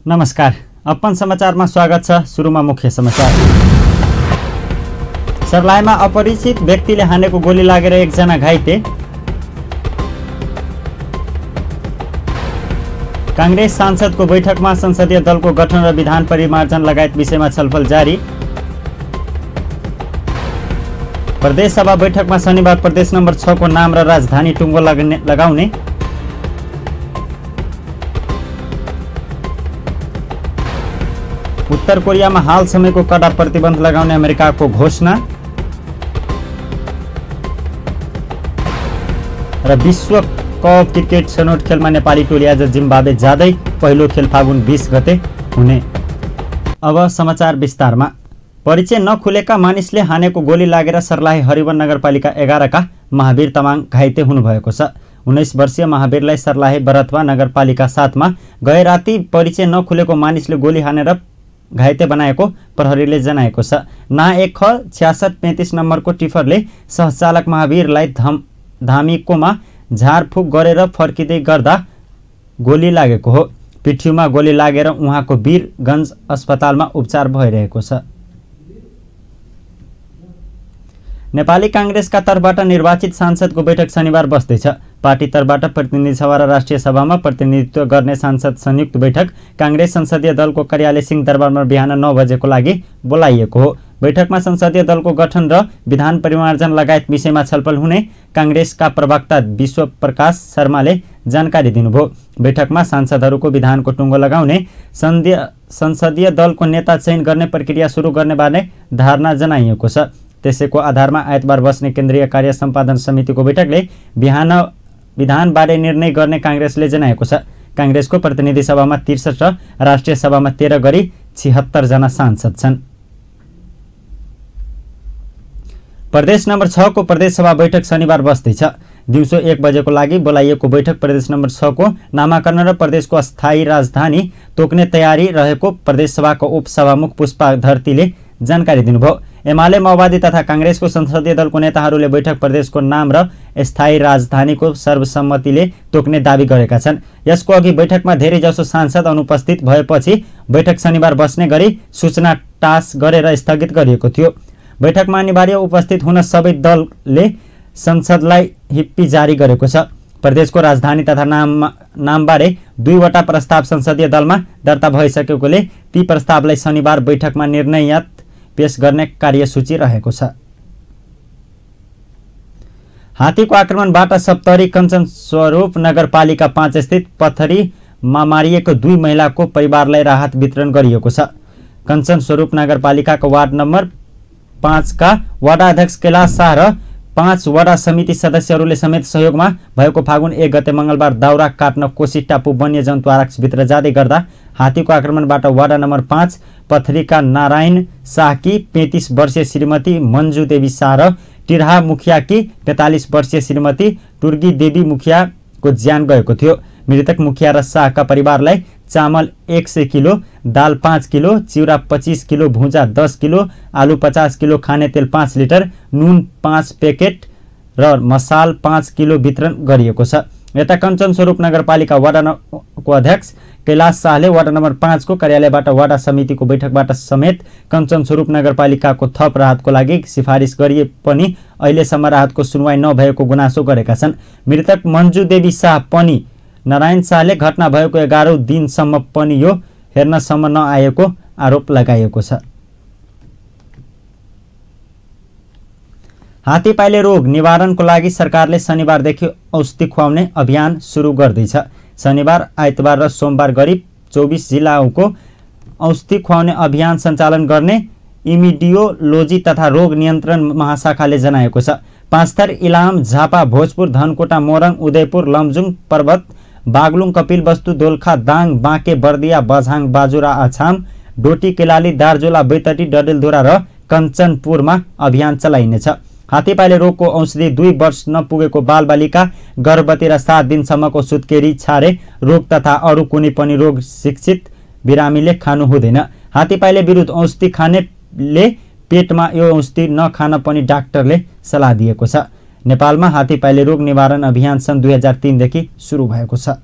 नमस्कार, अपन समाचारमा स्वागत छ। सुरुमा मुख्य समाचार। सर्लाहीमा अपरिचित व्यक्तिले हानेको गोली लागेर एकजना घाइते। कांग्रेस सांसदको बैठकमा संसदीय दलको गठन र विधान परिमार्जन लगायत विषयमा छलफल जारी। प्रदेश सभा बैठकमा शनिबार प्रदेश नम्बर 6 को नाम र राजधानी टुङ्गो लगाउने। उत्तर कोरियामा हाल समयको कडा प्रतिबन्ध लगाउने अमेरिकाको घोषणा। र विश्व कप क्रिकेट छनौट खेलमा नेपाली टोली आज जिम्बाब्वे जाँदै। पहिलो खेल फागुन 20 गते हुने। अब समाचार विस्तारमा। परिचय नखुलेका मानिसले हानेको गोली लागेर सर्लाही हरिवन नगरपालिका 11 का महावीर तामाङ घाइते हुनुभएको छ। 19 वर्षीय महावीरलाई सर्लाही बरथवा नगरपालिका 7 मा गए राति परिचय नखुलेको मानिसले गोली हानेर घाइते बनाएको प्रहरीले जनाएको छ। ना 1 ख 6635 नम्बरको टिफरले सहचालक महावीरलाई धामीकोमा झारफुक गरेर फर्किँदै गर्दा गोली लागेको हो। पिठ्यूमा गोली लागेर उहाँको वीरगञ्ज अस्पतालमा उपचार भइरहेको छ। नेपाली कांग्रेसका तर्फबाट निर्वाचित सांसदको बैठक शनिबार बस्दैछ। पार्टी तर्फबाट प्रतिनिधि सभा र राष्ट्रिय सभामा प्रतिनिधित्व गर्ने सांसद संयुक्त बैठक कांग्रेस संसदीय दलको कार्यालय सिंहदरबारमा बिहान 9 बजेको लागि बोलाइएको हो। बैठकमा संसदीय दलको गठन र विधान परिमार्जन लगायत विषयमा छलफल हुने कांग्रेसका प्रवक्ता विश्व प्रकाश शर्माले जानकारी दिनुभयो। बैठकमा सांसदहरूको विधानको टुङ्गो लगाउने, संसदीय दलको नेता चयन गर्ने प्रक्रिया सुरु गर्ने बारे धारणा जनाइएको छ। त्यसैको आधारमा आइतबार बस्ने केन्द्रीय कार्य सम्पादन समितिको बैठकले बिहान विधानबारे निर्णय गर्ने कांग्रेसले जनाएको छ। कांग्रेसको प्रतिनिधि सभामा 63 र राष्ट्रिय सभामा 13 गरी 76 जना सांसद छन्। प्रदेश नम्बर 6 को प्रदेश सभा बैठक शनिबार बस्दैछ। दिउँसो 1 बजेको लागि बोलाइएको बैठक प्रदेश नम्बर 6 को नामाकरण र प्रदेशको अस्थायी राजधानी तोक्ने तयारी रहेको प्रदेश सभाको उपसभामुख पुष्पा धरतीले जानकारी दिनुभयो। एमाले, माओवादी तथा कांग्रेसको संसदीय दलको नेताहरूले बैठक प्रदेशको नाम र स्थायी राजधानीको सर्वसम्मतिले तोक्ने दावी गरेका छन्। यसको अघि बैठकमा धेरैजसो सांसद अनुपस्थित भएपछि बैठक शनिबार बस्ने गरी सूचना टास गरेर स्थगित गरिएको थियो। बैठकमा अनिवार्य उपस्थित हुन सबै दलले संसदलाई हिप्पी जारी गरेको छ। प्रदेशको राजधानी तथा नामबारे 2 वटा प्रस्ताव संसदीय दलमा दर्ता भइसकेकोले ती प्रस्तावलाई शनिबार बैठकमा निर्णयत पेश गर्ने कार्यसूची रहेको छ। हात्तीको आक्रमणबाट सप्तरी कञ्चन स्वरूप नगरपालिका 5 स्थित पथरीमा मारिएको 2 महिलाको परिवारलाई राहत वितरण गरिएको छ। कञ्चन स्वरूप नगरपालिकाको वार्ड नम्बर 5 का वडा अध्यक्ष कैलाश शाह र 5 वडा समिति सदस्यहरूले समेत सहयोगमा भएको फागुन 1 गते मंगलबार दाउरा काट्न कोशी टापु वन्यजन्तु आरक्षभित्र जाँदै गर्दा हात्तीको आक्रमणबाट वडा नम्बर 5 पथरीका नारायण शाहकी 35 वर्षीय श्रीमती मन्जु देवी शाह र टिरहा मुखियाकी 45 वर्षीय श्रीमती टुर्गी देवी मुखियाको ज्यान गएको थियो। मृतक मुखिया र शाहका परिवारलाई चामल 100 किलो, दाल 5 किलो, चिउरा 25 किलो, भुजा 10 किलो, आलु 50 किलो, खाने तेल 5 लिटर, नुन 5 पैकेट र मसाल 5 किलो वितरण गरिएको छ। यता कञ्चन स्वरूप नगरपालिका वडाको अध्यक्ष कैलाश शाहले वडा नम्बर 5 को कार्यालयबाट वडा समितिको बैठकबाट समेत कञ्चन स्वरूप नगरपालिकाको थप राहतको लागि सिफारिस गरिए पनि अहिलेसम्म राहतको सुनवाई नभएको गुनासो गरेका छन्। मृतक मन्जु देवी शाह पनि नारायण शाहले घटना भएको 11औं दिनसम्म पनि यो हेर्नसम्म नआएको आरोप लगाइएको छ। हात्तीपाइले रोग निवारणको लागि सरकारले शनिबारदेखि औषधि खुवाउने अभियान सुरु गर्दैछ। शनिबार, आइतबार र सोमबार गरी 24 जिल्लाको औषधि खुवाउने अभियान सञ्चालन गर्ने इमिडियोलोजी तथा रोग नियन्त्रण महाशाखाले जनाएको छ। पाँचथर, इलाम, झापा, भोजपुर, धनकोटा, मोरङ, उदयपुर, लमजुङ, पर्वत, बागलुङ, कपिलवस्तु, दोलखा, दाङ, बाँके, बर्दिया, बझाङ, बाजुरा, आछाम, डोटी, केलाली, दार्चुला, बैतडी, डडेलधुरा र कञ्चनपुरमा अभियान चलाइनेछ। हात्तीपाइले रोगको औषधि 2 वर्ष नपुगेको बालबालिका, गर्भवती र 7 दिनसम्मको सुत्केरी, छारे रोग तथा अरू कुनै पनि रोग शिक्षित बिरामीले खानु हुँदैन। हात्तीपाइले विरुद्ध औषधि खानेले पेटमा यो औषधि नखान पनि डाक्टरले सल्लाह दिएको छ। नेपालमा हात्तीपाइले रोग निवारण अभियान सन् 2003 देखि सुरु भएको छ।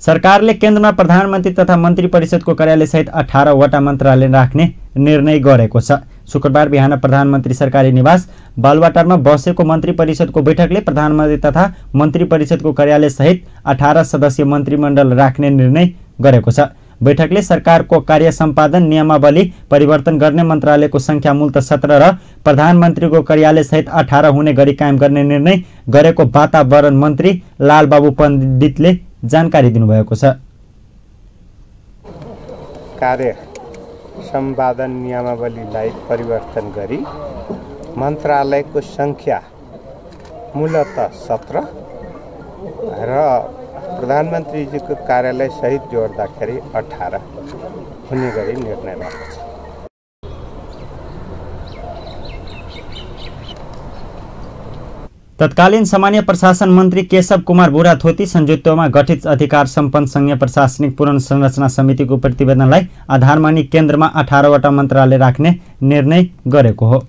सरकारले केन्द्रमा प्रधानमन्त्री तथा मन्त्री परिषदको कार्यालय सहित 18 वटा मन्त्रालय राख्ने निर्णय गरेको छ। शुक्रबार बिहान प्रधानमन्त्री सरकारी निवास बालुवाटारमा बसेको मन्त्री परिषदको बैठकले प्रधानमन्त्री तथा मन्त्री परिषदको कार्यालय सहित 18 सदस्यीय मन्त्रीमण्डल राख्ने निर्णय गरेको छ। बैठकले सरकारको कार्य सम्पादन नियमावली परिवर्तन गर्ने, मन्त्रालयको संख्या मूलतः 17 र प्रधानमन्त्रीको कार्यालय सहित 18 हुने गरी कायम गर्ने निर्णय गरेको वातावरण मन्त्री लालबाबु पण्डितले जानकारी दिनुभएको छ। कार्य सम्पादन नियमावलीलाई परिवर्तन गरी मन्त्रालयको संख्या मूलतः 17 र प्रधानमन्त्रीजीको कार्यालय सहित जोड्दाखेरि 18 हुने गरी निर्णय भएको छ। तत्कालीन सामान्य प्रशासन मन्त्री केशव कुमार बुढाथोकी संयुक्तमा गठित अधिकार सम्पन्न संघीय प्रशासनिक पुनर्संरचना समितिको प्रतिवेदनलाई आधार मानी केन्द्रमा 18 वटा मन्त्रालय राख्ने निर्णय गरेको हो।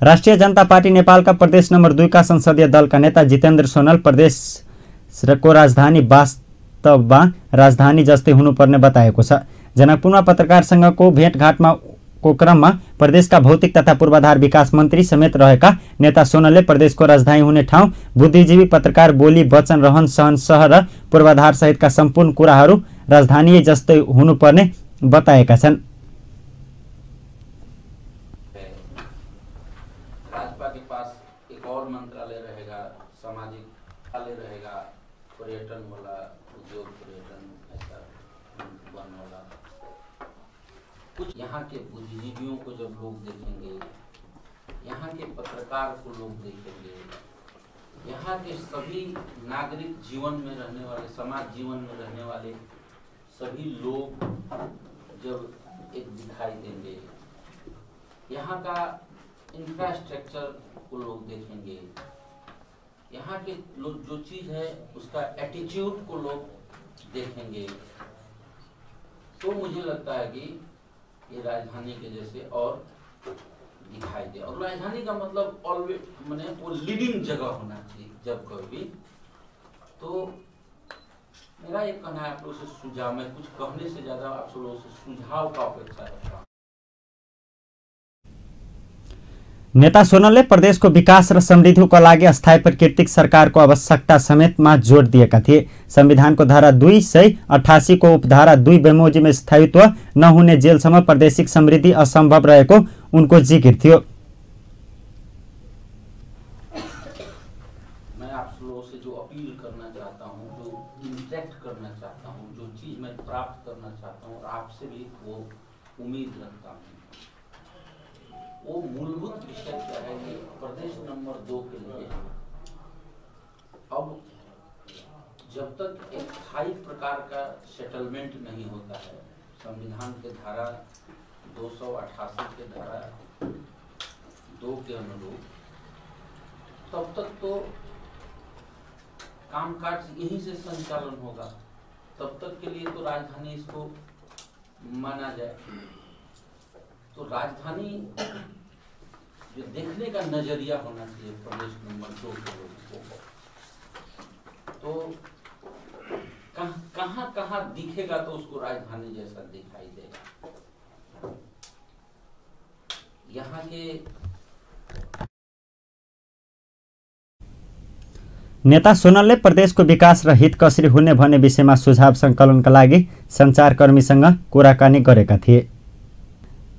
राष्ट्रिय जनता पार्टी नेपालका प्रदेश नम्बर 2 का संसदीय दलका नेता जितेन्द्र सोनल प्रदेशको राजधानी वास्तवमा राजधानी जस्तै हुनुपर्ने बताएको छ। जनकपुरमा पत्रकारसँगको भेटघाटमा को क्रममा प्रदेशका भौतिक तथा पूर्वाधार विकास मन्त्री समेत रहेका नेता सोनलले प्रदेशको राजधानी हुने ठाउँ, बुद्धिजीवी, पत्रकार, बोली, वचन, रहन सहन, सहर र पूर्वाधार सहितका सम्पूर्ण कुराहरू राजधानी जस्तै हुनुपर्ने बताएका छन्। भाजपा के पास एक और मंत्रालय रहेगा, सामाजिक मंत्रालय रहेगा, पर्यटन वाला, उद्योग पर्यटन ऐसा बनने वाला। कुछ यहाँ के बुद्धिजीवियों को जब लोग देखेंगे, यहाँ के पत्रकार को लोग देखेंगे, यहाँ के सभी नागरिक जीवन में रहने वाले, समाज जीवन में रहने वाले सभी लोग जब एक दिखाई देंगे, यहाँ का इंफ्रास्ट्रक्चर को लोग देखेंगे, यहाँ के लोग जो चीज है उसका एटीट्यूड को लोग देखेंगे, तो मुझे लगता है कि ये राजधानी के जैसे और दिखाई दे। और राजधानी का मतलब ऑलवेज माने वो लीडिंग जगह होना चाहिए जब कभी। तो मेरा एक कहना है, आप लोगों से सुझाव, मैं कुछ कहने से ज्यादा आप लोगों से सुझाव का अपेक्षा रखता हूँ। नेता सोनलले प्रदेशको विकास र समृद्धिको लागि अस्थायी प्राकृतिक सरकारको आवश्यकता समेतमा जोड दिएका थिए। संविधानको धारा 288 को उपधारा 2 बेमोजिम स्थायित्व नहुने जेलसम्म प्रादेशिक समृद्धि असम्भव रहेको उनको जिकिर थियो। मैं आप लोगों से जो अपील करना चाहता हूँ, जो इंटरेक्ट करना चाहता हूँ, जो चीज मैं प्राप्त करना चाहता हूँ और आपसे भी वो उम्मीद रखता हूँ, वो मूलभूत विषय क्या है कि प्रदेश नंबर 2 के लिए अब जब तक एक स्थायी प्रकार का सेटलमेंट नहीं होता है, संविधान के धारा 288 के धारा 2 के अनुरूप, तब तक तो कामकाज यहीं से संचालन होगा। तब तक के लिए तो राजधानी इसको माना जाए। तो राजधानी जो देखने का नजरिया होना चाहिए प्रदेश नंबर 2 के लोगों को, तो कहाँ कहाँ दिखेगा तो उसको राजधानी जैसा दिखाई देगा। यहाँ के नेता सोनलले प्रदेशको विकास र हित कसरी हुने भन्ने विषयमा सुझाव सङ्कलनका लागि सञ्चारकर्मीसँग कुराकानी गरेका थिए।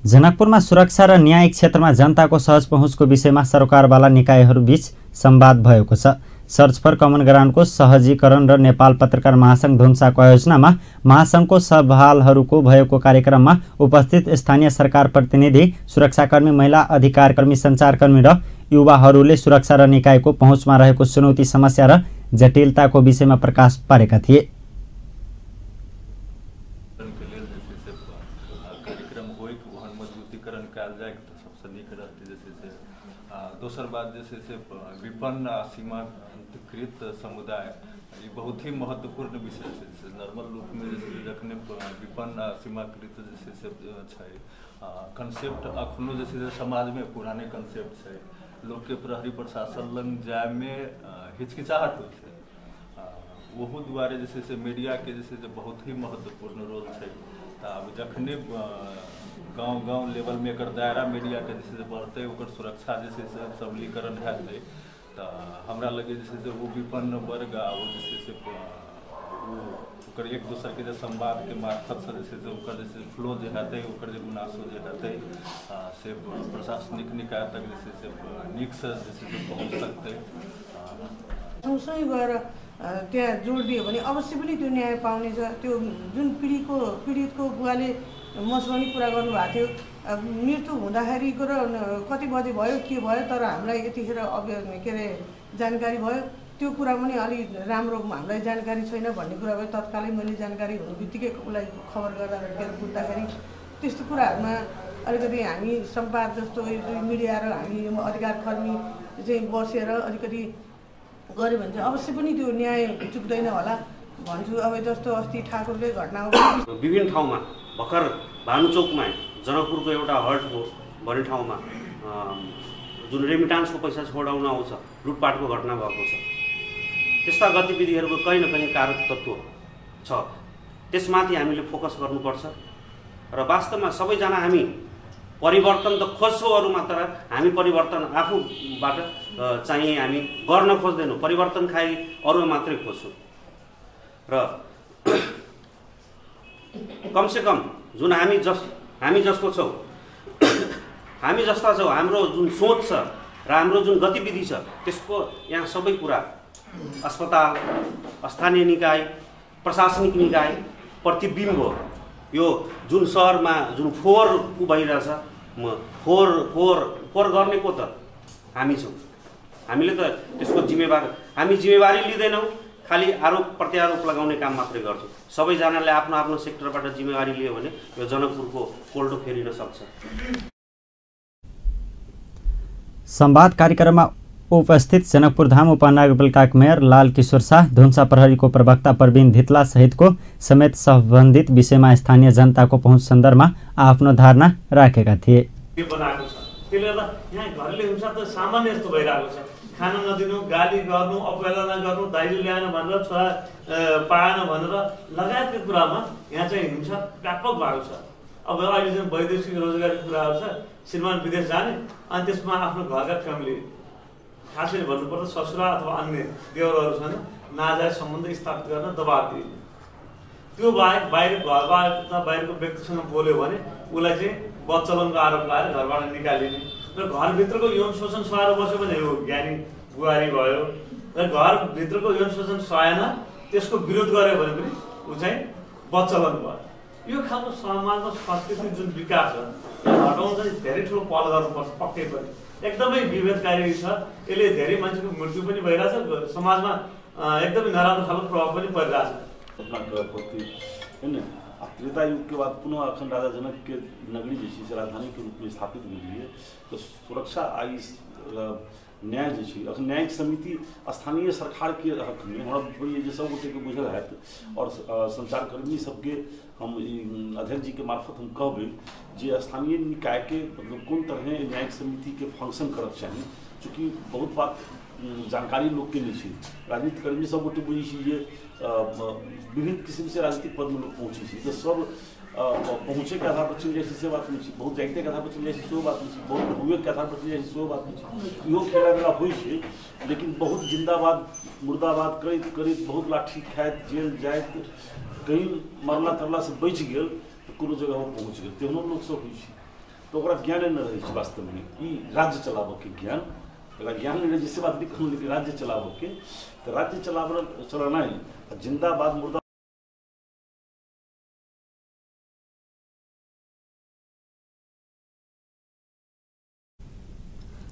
जनकपुरमा सुरक्षा र न्यायिक क्षेत्रमा जनताको सहज पहुँचको विषयमा सरकारवाला निकायहरूबीच संवाद भएको छ। सर्च फर कमन ग्राउन्डको सहजीकरण र नेपाल पत्रकार महासंघ धुम्साको आयोजनामा महासंघको सवालहरूको भएको कार्यक्रममा उपस्थित स्थानीय सरकार प्रतिनिधि, सुरक्षाकर्मी, महिला अधिकारकर्मी, सञ्चारकर्मी र युवाहरूले सुरक्षा र निकायको पहुँचमा रहेको चुनौती, समस्या र जटिलताको विषयमा प्रकाश पारेका थिए। दोसर बात जैसे से विपन्न सीमाकृत समुदाय, ये बहुत ही महत्वपूर्ण विषय है। नॉर्मल रूप में जैसे जखने विपन्न सीमाकृत जैसे से कंसेप्ट अखनो जैसे समाज में पुराने कंसेप्ट है, लोग के प्रहरी प्रशासन लग जाए में हिचकिचाहट हो। ओहो दुआरे जे छै से मीडिया के जे छै से बहुत ही महत्वपूर्ण रोल छै। अब जखने गाँव गाँव लेवल में एकर दायरा मीडिया के जे छै से बढ़तै, ओकर सुरक्षा जे छै से सबलीकरण हेतै, तो हमरा लगे जे छै से वो विपन्न वर्ग आ वो जे छै से ओकर एक दोसर के जे संवाद के मार्फत से जे छै से ओकर जे छै फ्लो जे हेतै, ओकर जे गुनासो जे हेतै से प्रशासनिक निकाय तक जे छै से नीक से जे छै से पहुँच सकतै। सँगसँगै गएर त्यहाँ जोड दियो भने अवश्य पनि त्यो न्याय पाउनेछ। त्यो जुन पीडितको बुवाले मसँग पनि कुरा गर्नुभएको थियो, मृत्यु हुँदाखेरिको र कति बजे भयो के भयो, तर हामीलाई यतिखेर के अरे जानकारी भयो, त्यो कुरा पनि अलि राम्रो हामीलाई जानकारी छैन भन्ने कुरा भयो। तत्कालै मैले जानकारी हुने बित्तिकै उसलाई खबर गर्दा बुझ्दाखेरि त्यस्तो कुराहरूमा अलिकति हामी संवाद जस्तो मिडिया र हामी अधिकारकर्मी चाहिँ बसेर अलिकति गऱ्यो भने चाहिँ अवश्य पनि त्यो न्याय चुक्दैन होला भन्छु। अब जस्तो अस्ति ठाकुरकै घटनामा विभिन्न ठाउँमा भर्खर भानुचोकमा जनकपुरको एउटा हल्टको भन्ने ठाउँमा जुन रेमिटान्सको पैसा छोडाउन आउँछ लुटपाटको घटना भएको छ। त्यस्ता गतिविधिहरूको कहीँ न कहीँ कारक तत्त्व छ, त्यसमाथि हामीले फोकस गर्नुपर्छ। र वास्तवमा सबैजना हामी परिवर्तन त खोज्छौँ अरू मात्र, हामी परिवर्तन आफूबाट चाहिँ हामी गर्न खोज्दैनौँ, परिवर्तन खाली अरू मात्रै खोज्छौँ। र कमसेकम जुन हामी जस्तो छौँ, हामी जस्ता छौँ, हाम्रो जुन सोच छ र हाम्रो जुन गतिविधि छ त्यसको यहाँ सबै कुरा अस्पताल, स्थानीय निकाय, प्रशासनिक निकाय प्रतिबिम्ब हो। यो जुन सहरमा जुन फोहोर भइरहेछ, फोहोर गर्ने को त हामी छौँ। हामीले त त्यसको हामी जिम्मेवारी लिँदैनौँ, खालि आरोप प्रत्यारोप लगाउने काम मात्रै गर्छौँ। सबैजनाले आफ्नो आफ्नो सेक्टरबाट जिम्मेवारी लियो भने यो जनकपुरको कोल्टो फेरिन सक्छ। संवाद कार्यक्रममा उपस्थित जनकपुर धाम उपनगरपालिकाका मेयर लाल किशोर शाह, धुन्सा प्रहरीको प्रवक्ता प्रवीण धितला सहितको समेत सम्बन्धित विषयमा स्थानीय जनताको पहुँच सन्दर्भमा आफ्नो धारणा राखेका थिए। बनाएको छ, त्यसले गर्दा यहाँ घरले हिंसा त सामान्य जस्तो भइरहेको छ। खाना नदिनु, गाली गर्नु, अपहेलना गर्नु, दाइजो ल्याएन भनेर, छोरा पाएन भनेर लगायतको कुरामा यहाँ चाहिँ हिंसा व्यापक भएको छ। अब अहिले चाहिँ वैदेशिक रोजगारीको कुराहरू छ, श्रीमान विदेश जाने अनि त्यसमा आफ्नो घरका फ्यामिली, खासै भन्नुपर्दा ससुरा अथवा अन्य देवरहरू छन्, नाजायज सम्बन्ध स्थापित गर्न दबाब दिइने। त्यो बाहेक बाहिरको व्यक्तिसँग बोल्यो भने उसलाई चाहिँ बच्चलनको आरोप लगाएर घरबाट निकालिने र घरभित्रको यौन शोषण सहाएर बस्यो भने हो ज्ञानी बुहारी भयो, र घरभित्रको यौन शोषण सहायन त्यसको विरोध गर्यो भने पनि ऊ चाहिँ बच्चलन भयो। यो खालको समाजमा संस्कृति जुन विकास छ हटाउन चाहिँ धेरै ठुलो पहल गर्नुपर्छ। पक्कै पनि एकदमै विभेदकारी छ, यसले धेरै मान्छेको मृत्यु पनि भइरहेछ, समाजमा एकदमै नराम्रो खालको प्रभाव पनि परिरहेछ। त्रेता युग के बाद पुनः अखंड राजा जनक के नगरी जैसी से राजधानी के रूप में स्थापित हुई है, तो सुरक्षा आई न्याय जैसी अखन न्यायिक समिति स्थानीय सरकार के हक में हमरा ये सब गोटे के बुझल है और संचारकर्मी सबके हम अध्यक्ष जी के मार्फत हम कहबे जे स्थानीय निकाय के मतलब कौन तरह न्यायिक समिति के फंक्शन करक चाहिए, चूँकि बहुत बात जानकारी लोग के नहीं, राजनीतिक कर्मी सब गोटे बुझी जे विभिन्न किस्म से राजनीतिक पद में लोग पहुँचे, तो सब पहुँचे के आधार पर चल जाए से बात नहीं, बहुत जाइते के आधार पर चल जाए सो बात नहीं, बहुत हुए के आधार पर चल जाए सो बात नहीं। यो खेला बेला हो, लेकिन बहुत जिंदाबाद मुर्दाबाद करत करत बहुत लाठी खाइत जेल जाइत कहीं मरला तरला से बच गए तो कोनो जगह पर पहुँच गए, तेहनो लोग सब हो, तो ओकरा ज्ञान न रहे वास्तव में ई राज्य चलाबऽ के ज्ञान, ज्ञान नहीं रहे जिससे बात लिखल लेकिन राज्य चलाबऽ के, तो राज्य चलाना जिंदाबाद मुर्दा।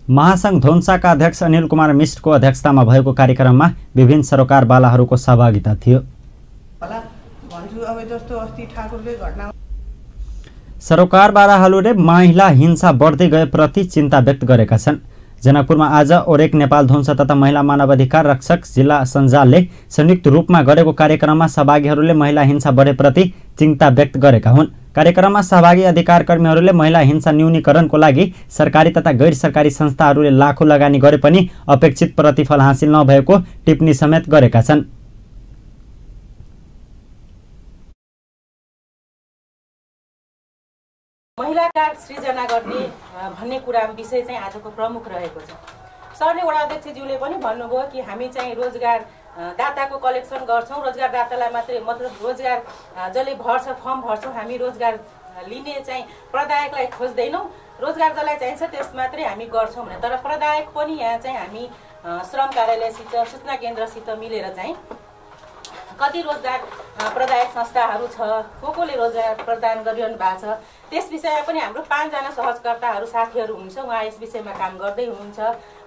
महासंघ धोन्साका अध्यक्ष अनिल कुमार मिश्रको अध्यक्षतामा भएको कार्यक्रममा विभिन्न सरोकारवालाहरूको सहभागिता थियो। सरोकारवालाहरूले महिला हिंसा बढ्दै गएप्रति चिन्ता व्यक्त गरेका छन्। जनकपुरमा आज ओरेक नेपाल धोन्सा तथा महिला मानवाधिकार रक्षक जिल्ला सञ्जालले संयुक्त रूपमा गरेको कार्यक्रममा सहभागीहरूले महिला हिंसा बढेप्रति चिन्ता व्यक्त गरेका हुन्। कार्यक्रममा सहभागी अधिकारकर्मीहरूले महिला हिंसा न्यूनीकरणको लागि सरकारी तथा गैर सरकारी संस्थाहरूले लाखौं लगानी गरे पनि अपेक्षित प्रतिफल हासिल नभएको टिप्पणी समेत गरेका छन्। महिलाकार सृजना गर्ने भन्ने कुरा विषय चाहिँ आजको प्रमुख रहेको छ। सरले वडा अध्यक्षज्यूले पनि भन्नुभयो कि हामी चाहिँ रोजगार दाताको कलेक्सन गर्छौँ, रोजगार दातालाई मात्रै मतलब रोजगार जसले भर्छ फर्म भर्छौँ, हामी रोजगार लिने चाहिँ प्रदायकलाई खोज्दैनौँ, रोजगार जसलाई चाहिन्छ त्यस मात्रै हामी गर्छौँ भने। तर प्रदायक पनि यहाँ चाहिँ हामी श्रम कार्यालयसित सूचना केन्द्रसित मिलेर चाहिँ कति रोजगार प्रदायक संस्थाहरू छ, कोले रोजगार प्रदान गरिरहनु भएको छ, त्यस विषयमा पनि हाम्रो 5 जना सहजकर्ताहरू साथीहरू हुनुहुन्छ, उहाँ यस विषयमा काम गर्दै हुनुहुन्छ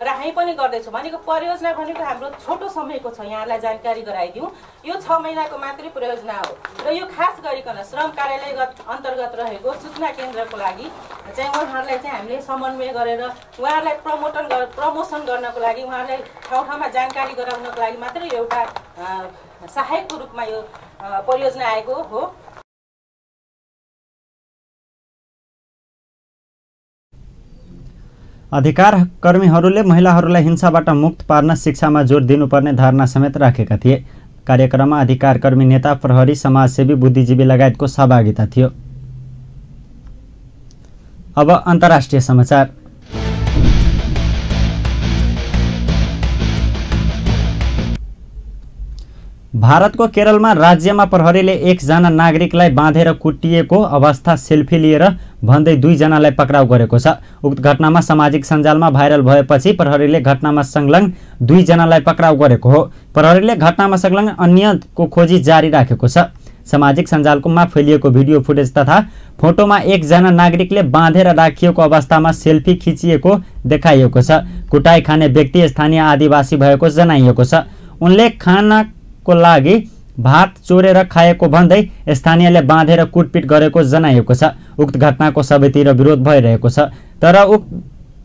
र हामी पनि गर्दैछौँ। भनेको परियोजना भनेको हाम्रो छोटो समयको छ, यहाँलाई जानकारी गराइदिउँ, यो 6 महिनाको मात्रै परियोजना हो र यो खास गरिकन श्रम कार्यालय अन्तर्गत रहेको सूचना केन्द्रको लागि चाहिँ उहाँहरूलाई चाहिँ हामीले समन्वय गरेर उहाँहरूलाई प्रमोसन गर्नको लागि, उहाँहरूलाई ठाउँ ठाउँमा जानकारी गराउनको लागि मात्रै एउटा सहायकको रूपमा यो परियोजना आएको हो। अधिकार कर्मीहरूले महिलाहरूलाई हिंसाबाट मुक्त पार्न शिक्षामा जोड दिनुपर्ने धारणा समेत राखेका थिए। कार्यक्रममा अधिकार कर्मी नेता, प्रहरी, समाजसेवी, बुद्धिजीवी लगायतको सहभागिता थियो। अब अन्तर्राष्ट्रिय समाचार। भारतको केरलमा राज्यमा प्रहरीले 1 जना नागरिकलाई बाँधेर कुटिएको अवस्था सेल्फी लिएर भन्दै 2 जनालाई पक्राउ गरेको छ। उक्त घटनामा सामाजिक सञ्जालमा भाइरल भएपछि प्रहरीले घटनामा संलग्न 2 जनालाई पक्राउ गरेको हो। प्रहरीले घटनामा संलग्न अन्यको खोजी जारी राखेको छ। सामाजिक सञ्जालमा फैलिएको भिडियो फुटेज तथा फोटोमा 1 जना नागरिकले बाँधेर राखिएको अवस्थामा सेल्फी खिचिएको देखाइएको छ। कुटाई खाने व्यक्ति स्थानीय आदिवासी भएको जनाइएको छ। उनले खानाको लागि भात चोरेर खाएको भन्दै स्थानीयले बाँधेर कुटपिट गरेको जनाइएको छ। उक्त घटनाको सबैतिर विरोध भइरहेको छ, तर उक्त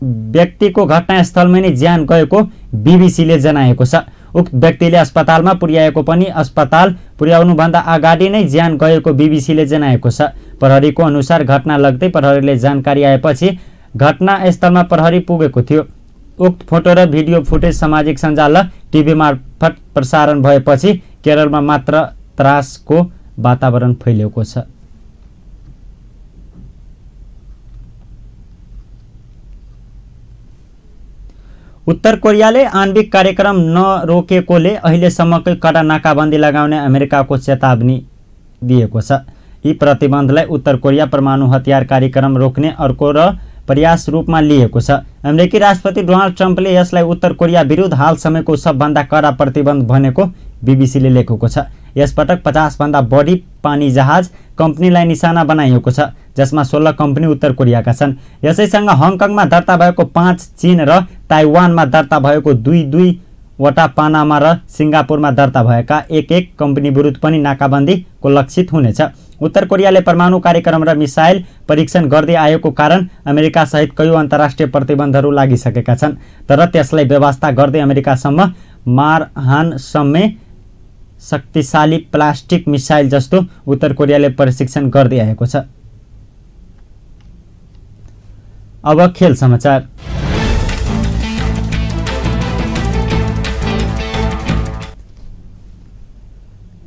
व्यक्तिको घटनास्थलमै नै ज्यान गएको बीबीसीले जनाएको छ। उक्त व्यक्तिले अस्पतालमा पुर्याएको पनि अस्पताल पुर्याउनुभन्दा अगाडि नै ज्यान गएको बीबीसीले जनाएको छ। प्रहरीको अनुसार घटना लाग्दै प्रहरीले जानकारी आएपछि घटनास्थलमा प्रहरी पुगेको थियो। उक्त फोटो र भिडियो फुटेज सामाजिक सञ्जाल र टिभी मार्फत प्रसारण भएपछि केरलमा मात्र त्रासको वातावरण फैलिएको छ। उत्तर कोरियाले आणविक कार्यक्रम नरोकेकोले अहिलेसम्मकै कडा नाकाबन्दी लगाउने अमेरिकाको चेतावनी दिएको छ। यी प्रतिबन्धलाई उत्तर कोरिया परमाणु हतियार कार्यक्रम रोक्ने अर्को र प्रयास रूपमा लिएको छ। अमेरिकी राष्ट्रपति डोनाल्ड ट्रम्पले यसलाई उत्तर कोरिया विरुद्ध हालसम्मको सबभन्दा कडा प्रतिबन्ध भनेको बीबीसीले लेखेको छ। यसपटक 50 भन्दा बढी पानी जहाज कम्पनीलाई निशाना बनाइएको छ, जसमा 16 कम्पनी उत्तर कोरियाका छन्। यसैसँग हङकङमा दर्ता भएको 5, चीन र ताइवानमा दर्ता भएको 2-2वटा, पानामा र सिङ्गापुरमा दर्ता भएका 1-1 कम्पनी विरुद्ध पनि नाकाबन्दीको लक्षित हुनेछ। उत्तर कोरियाले परमाणु कार्यक्रम र मिसाइल परीक्षण गर्दै आएको कारण अमेरिका सहित कयौं अन्तर्राष्ट्रिय प्रतिबन्धहरू लागिसकेका छन्, तर त्यसलाई व्यवस्था गर्दै अमेरिकासम्म मारहानसम्म शक्तिशाली प्लास्टिक मिसाइल जस्तो उत्तर कोरियाले परीक्षण गर्दै आएको छ। अब खेल समाचार।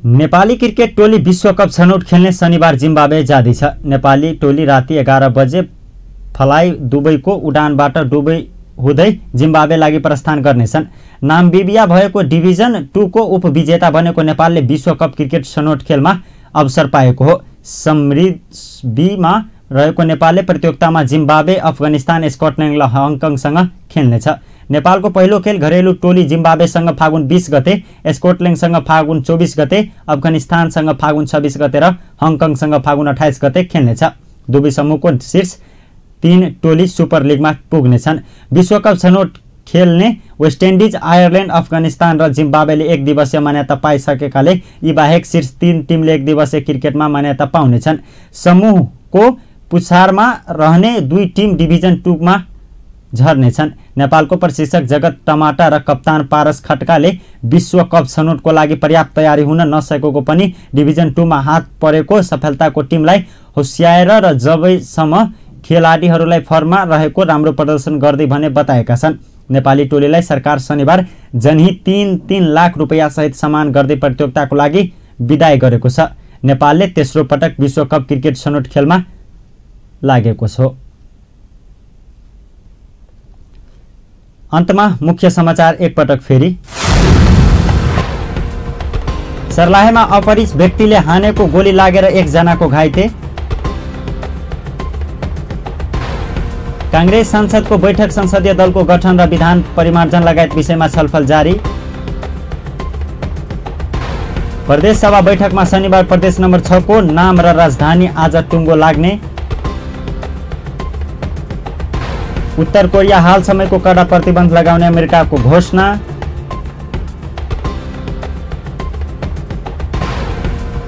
नेपाली क्रिकेट टोली विश्वकप छनौट खेल्ने शनिबार जिम्बाब्वे जाँदैछ। नेपाली टोली राति 11 बजे फ्लाइ दुबईको उडानबाट दुबई हुँदै जिम्बाब्वे लागि प्रस्थान गर्नेछन्। नामबिबिया भएको डिभिजन 2 को उपविजेता बनेको नेपालले विश्वकप क्रिकेट छनौट खेलमा अवसर पाएको हो। समृद्धिमा रहेको नेपालले प्रतियोगितामा जिम्बाब्वे, अफगानिस्तान, स्कटल्यान्ड र हङकङसँग खेल्नेछ। नेपालको पहिलो खेल घरेलु टोली जिम्बाब्वेसँग फागुन 20 गते, स्कटल्यान्डसँग फागुन 24 गते, अफगानिस्तानसँग फागुन 26 गते र हङकङसँग फागुन 28 गते खेल्नेछ। दुवै समूहको शीर्ष 3 टोली सुपर लिगमा पुग्नेछन्। विश्वकप छनौट खेल्ने वेस्ट इन्डिज, आयरल्यान्ड, अफगानिस्तान र जिम्बाब्वेले 1 दिवसीय मान्यता पाइसकेकाले यी बाहेक शीर्ष 3 टिमले 1 दिवसीय क्रिकेटमा मान्यता पाउनेछन्। समूहको पुछारमा रहने 2 टिम डिभिजन 2 मा झर्नेछन्। नेपालको प्रशिक्षक जगत टमाटा र कप्तान पारस खड्काले विश्वकप छनौटको लागि पर्याप्त तयारी हुन नसकेको पनि डिभिजन 2 मा हात परेको सफलताको टिमलाई होस्याएर र जबैसम्म खेलाडीहरूलाई फर्ममा रहेको राम्रो प्रदर्शन गर्दै भने बताएका छन्। नेपाली टोलीलाई सरकार शनिबार जनहित 3-3 लाख रुपैयाँ सहित सम्मान गर्दै प्रतियोगिताको लागि बिदाई गरेको छ। नेपालले तेस्रो पटक विश्वकप क्रिकेट छनौट खेलमा लागेको छ। अन्तमा मुख्य समाचार एकपटक फेरि। सर्लाहीमा अपरिचित व्यक्तिले हानेको गोली लागेर एकजनाको घाइते। कांग्रेस संसदको बैठक संसदीय दलको गठन र विधान परिमार्जन लगायत विषयमा छलफल जारी। प्रदेश सभा बैठकमा शनिबार प्रदेश नम्बर 6 को नाम र राजधानी आज टुङ्गो लाग्ने। उत्तर कोरिया हालसम्मको कडा प्रतिबन्ध लगाउने अमेरिकाको घोषणा।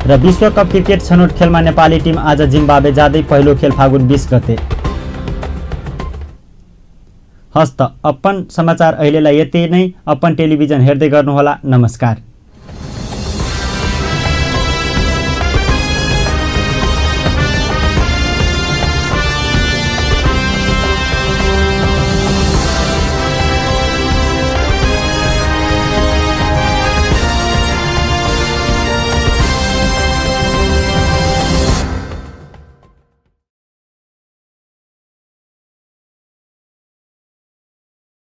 र विश्वकप क्रिकेट छनौट खेलमा नेपाली टिम आज जिम्बाब्वे जाँदै, पहिलो खेल फागुन 20 गते। हस्त अपन समाचार अहिलेलाई यति नै। अपन टेलिभिजन हेर्दै गर्नुहोला। नमस्कार।